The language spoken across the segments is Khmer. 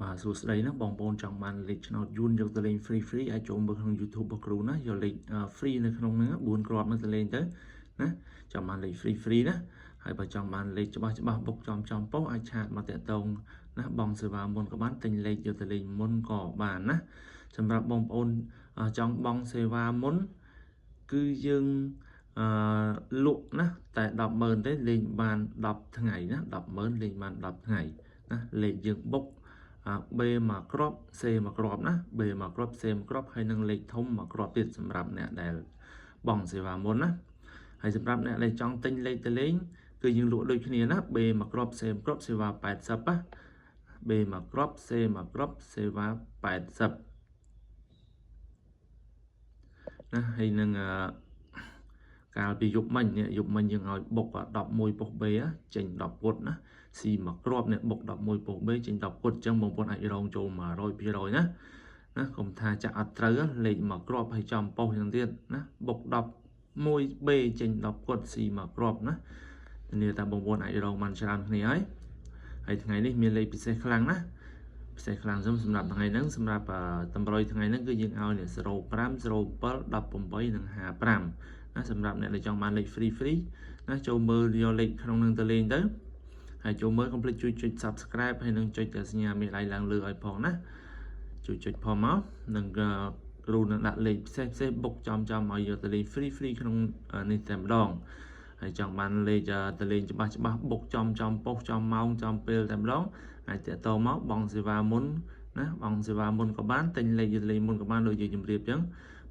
បាទសួស្តីណាបងប្អូនចង់បានលេខឆ្នោតយួនយកទៅលេង free free អាចចូលមើលក្នុង YouTube របស់គ្រូណាយកលេខ free នៅក្នុងហ្នឹង4គ្រាប់ហ្នឹងទៅលេងទៅណាចង់បានលេខ free free ណាហើយបើចង់បានលេខច្បាស់ច្បាស់បុកចំចំប៉ុសអាច chat មកតាក់ទងណាបងសេវាមុនក៏បានទិញលេខយកទៅលេងមុនក៏បានណាសម្រាប់បងប្អូនចង់បង់សេវាមុនគឺយើងអឺលក់ណាតែ100,000ទេលេងបាន10ថ្ងៃណា100,000លេងបាន10ថ្ងៃណាលេខយើងបុក B មួយគ្រាប់ C មួយគ្រាប់ណា B មួយគ្រាប់ C មួយគ្រាប់ហើយនឹងលេខធំមួយគ្រាប់ទៀតសម្រាប់អ្នកដែលបង់សេវាមុនណាហើយសម្រាប់អ្នកដែលចង់ទិញលេខទៅលេងគឺយើងលក់ដូចគ្នាណា B មួយគ្រាប់ C មួយគ្រាប់សេវា80ណា B មួយគ្រាប់ C មួយគ្រាប់សេវា80ណាហើយនឹងកាលពីយប់មិញនេះយប់មិញយើងឲ្យបុក11ប៉ុស្តិ៍ B ចេញ10ពុតណាស៊ីមួយគ្រាប់នេះបុក11ប៉ុស្តិ៍ B ចេញ10ពុតអញ្ចឹងបងប្អូនអាចរងចូល100%ណាណាកុំថាចាក់អត់ត្រូវលេខមួយគ្រាប់ហើយចំប៉ុស្តិ៍យ៉ាងទៀតណាបុក11 B ចេញ10ពុតស៊ីមួយគ្រាប់ណាធានាថាបងប្អូនអាចរងបានច្រើនគ្នាហើយហើយថ្ងៃនេះមានលេខពិសេសខ្លាំងណាពិសេសខ្លាំងសម្រាប់ថ្ងៃហ្នឹងសម្រាប់តម្រុយថ្ងៃហ្នឹងគឺយើងឲ្យនេះ05 07 18និង55ណាសម្រាប់អ្នកដែលចង់បានលេខ free free ណាចូលមើលយកលេខក្នុងនឹងទៅលេងទៅហើយចូលមើលកុំភ្លេចជួយចុច Subscribe ហើយនិងចុចសញ្ញាមេដៃឡើងលើឲ្យផងណាជួយចុចផងមកនឹងគ្រូនឹងដាក់លេខផ្សេងផ្សេងបុកចំចំឲ្យយកទៅលេង free free ក្នុងនេះតែម្ដងហើយចង់បានលេខទៅលេងច្បាស់ច្បាស់បុកចំចំប៉ុស្តិ៍ចំម៉ោងចំពេលតែម្ដងអាចតាក់ទងមកបងសេវាមុនណាបងសេវាមុនក៏បានទិញលេខលេងមុនក៏បានដូចយើងជម្រាបអញ្ចឹង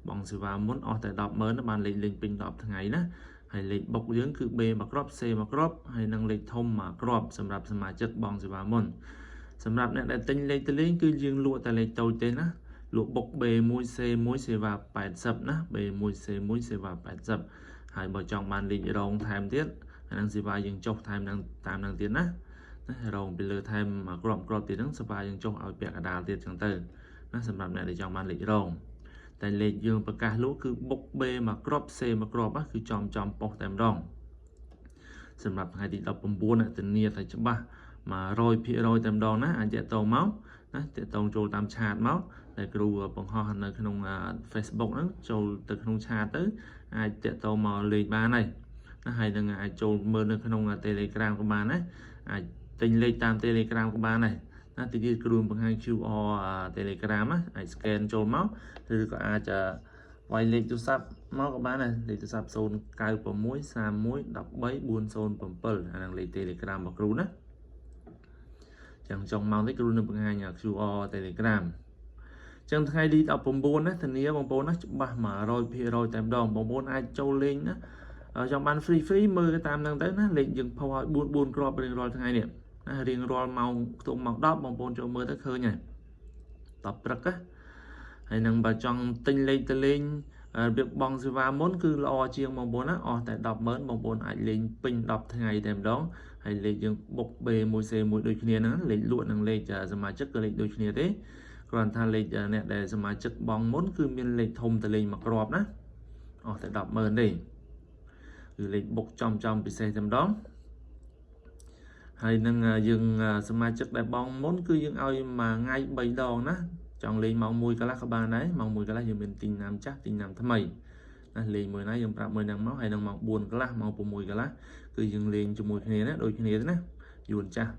បងសេវាមុនអស់តែ100,000បានលេខលេងពេញ10ថ្ងៃណាហើយលេខបុកយើងគឺ B មួយគ្រាប់ C មួយគ្រាប់ហើយនិងលេខធំមួយគ្រាប់សម្រាប់សមាជិកបងសេវាមុនសម្រាប់អ្នកដែលទិញលេខទៅលេងគឺយើងលក់តែលេខតូចទេណាលក់បុក B1 C1 សេវា80ណា B1 C1 សេវា80ហើយបើចង់បានលេខរងថែមទៀតអានឹងសេវាយើងចុះថែមនឹងតាមនឹងទៀតណាណារងពីលើថែមគ្រាប់គ្រាប់ទៀតហ្នឹងសេវាយើងចុះឲ្យពាក់កណ្ដាលទៀតចឹងទៅណាសម្រាប់អ្នកដែលចង់បានលេខរងតែលេខយើងប្រកាសលក់គឺបុក B មួយគ្រាប់ C មួយគ្រាប់គឺចំចំប៉ុស្តិ៍តែម្ដងសម្រាប់ថ្ងៃទី19អ្នកធានាថាច្បាស់100%តែម្ដងណាអាចតាក់ទងមកណាតាក់ទងចូលតាម chat មកតែគ្រូបង្ហោះនៅក្នុង Facebook ហ្នឹងចូលទៅក្នុង chat ទៅអាចតាក់ទងមកលេងបានហើយណាហើយនឹងអាចចូលមើលនៅក្នុង Telegram ក៏បានដែរអាចទិញលេខតាម Telegram ក៏បានដែរណាទីទៀតគ្រូបង្ហាញ QR Telegram ណាអាច scan ចូលមកឬក៏អាចវាយលេខទូរស័ព្ទមកក៏បានដែរលេខទូរស័ព្ទ096 31 13 407អាហ្នឹងលេខ Telegram របស់គ្រូណាចឹងចុងម៉ោងនេះគ្រូនឹងបង្ហាញ QR Telegram ចឹងថ្ងៃទី19ណាធានាបងប្អូនណាច្បាស់100%តែម្ដងបងប្អូនអាចចូលលេងណាចង់បាន free free មើលតាមហ្នឹងទៅណាលេខយើងផុសឲ្យ4 4គ្រាប់រៀងរាល់ថ្ងៃនេះណារៀងរាល់ម៉ោងខ្ទង់ម៉ោង10បងប្អូនចូលមើលទៅឃើញហើយ10ព្រឹកណាហើយនឹងបើចង់ទិញលេខទៅលេងរបៀបបងសេវាមុនគឺល្អជាងបងប្អូនណាអស់តែ100,000បងប្អូនអាចលេងពេញ10ថ្ងៃតែម្ដងហើយលេខយើងបុក B1C1 ដូចគ្នាហ្នឹងលេខលក់និងលេខសមាជិកក៏លេខដូចគ្នាទេគ្រាន់ថាលេខអ្នកដែលសមាជិកបងមុនគឺមានលេខធំទៅលេងមួយគ្រាប់ណាអស់តែ100,000ទេគឺលេខបុកចំចំពិសេសតែម្ដងហើយនឹងយើងសមាជិកដែលបងមុនគឺយើងឲ្យមួយថ្ងៃ3ដងណាចង់លេងម៉ោង1កន្លះក៏បានដែរម៉ោង1កន្លះយើងមានទិញណាំចាស់ទិញណាំថ្មីណាលេងមួយណាយើងប្រាប់មួយហ្នឹងមកហើយនឹងម៉ោង4កន្លះម៉ោង6កន្លះគឺយើងលេងជាមួយគ្នាណាដូចគ្នាទេណាយួនចាស់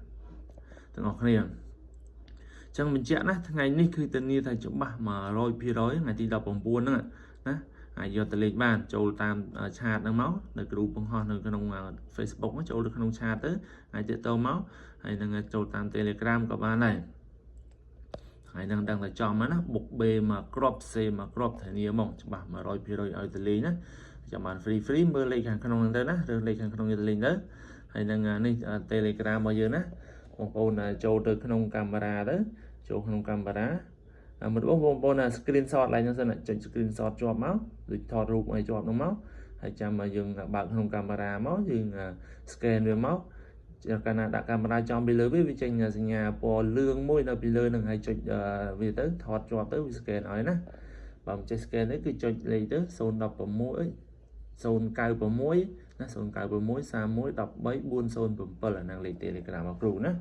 ទាំងអស់គ្នាចឹងបញ្ជាក់ណាថ្ងៃនេះគឺធានាថាច្បាស់100%ថ្ងៃទី19ហ្នឹងណាអាចយកទៅលេងបានចូលតាម chat ហ្នឹងមកនៅគ្រូបង្ហោះនៅក្នុង Facebook ចូលទៅក្នុង chat ទៅអាចទាក់ទងមកហើយនឹងចូលតាម Telegram ក៏បានដែរហើយនឹងដឹងតែចំណាបុក B មកគ្រាប់ C មកគ្រាប់ធានាមកច្បាស់100%ឲ្យទៅលេងណាចាំបាន free free មើលលេខខាងក្នុងហ្នឹងទៅណាឬលេខខាងក្នុងយកទៅលេងទៅហើយនឹងនេះ Telegram របស់យើងណាបងប្អូនចូលទៅក្នុងកាមេរ៉ាទៅចូលក្នុងកាមេរ៉ាមុនបងប្អូន screenshot ឡើងហ្នឹងសិនចុច screenshot ជាប់មកដូចថតរូបឲ្យជាប់ហ្នឹងមកហើយចាំយើងបើកក្នុងកាមេរ៉ាមកយើង scan វាមកកាលណាដាក់កាមេរ៉ាចំពីលើវាវាចេញសញ្ញាពណ៌លឿងមួយនៅពីលើនឹងហើយចុចវាទៅថតជាប់ទៅវា scan ឲ្យណាបើមិនចេះ scan ទេគឺចុចលេខទៅ016 096ណា096 31 13 407អាហ្នឹងលេខ Telegram របស់គ្រូណា។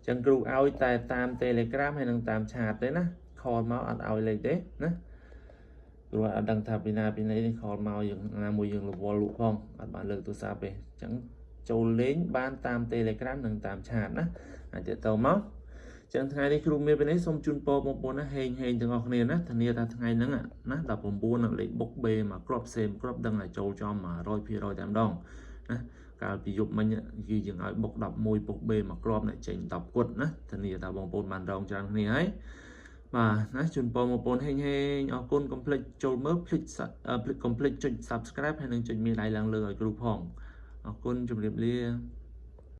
ចឹងគ្រូឲ្យតែតាម Telegram ហើយនិងតាម chat ទេណា call មកអត់ឲ្យលេខទេណា ព្រោះអត់ដឹងថាពីណាពីណីនេះ call មកយើងណាមួយយើងរវល់លក់ផង អត់បានលើកទូរស័ព្ទទេ។ អញ្ចឹងចូលលេងបានតាម Telegram និងតាម chat ណា អាចទៅមក។ ចឹងថ្ងៃនេះគ្រូមានពេលនេះសូមជូនពរបងប្អូនណា ហេងហេងទាំងអស់គ្នាណា ធានាថាថ្ងៃហ្នឹងណា 19 លេខបុក B មកគ្រាប់សេមគ្រាប់ ដឹងតែចូលចំ 100% តែម្ដងណា។ កាលពីយប់មិញគឺយើងឲ្យបុក 11 ពុក B មកគ្រាប់ អ្នកចេញ 10 គត់ណា ធានាថាបងប្អូនបានរងច្រើនគ្នាហើយ បាទណា។ ជូនពរបងប្អូនហេងហេង អរគុណ។ កុំភ្លេចចូលមើល ភ្លេចកុំភ្លេចចុច Subscribe ហើយនិងចុចមានដៃឡើងលើឲ្យគ្រូផង។ អរគុណ ជម្រាបលា។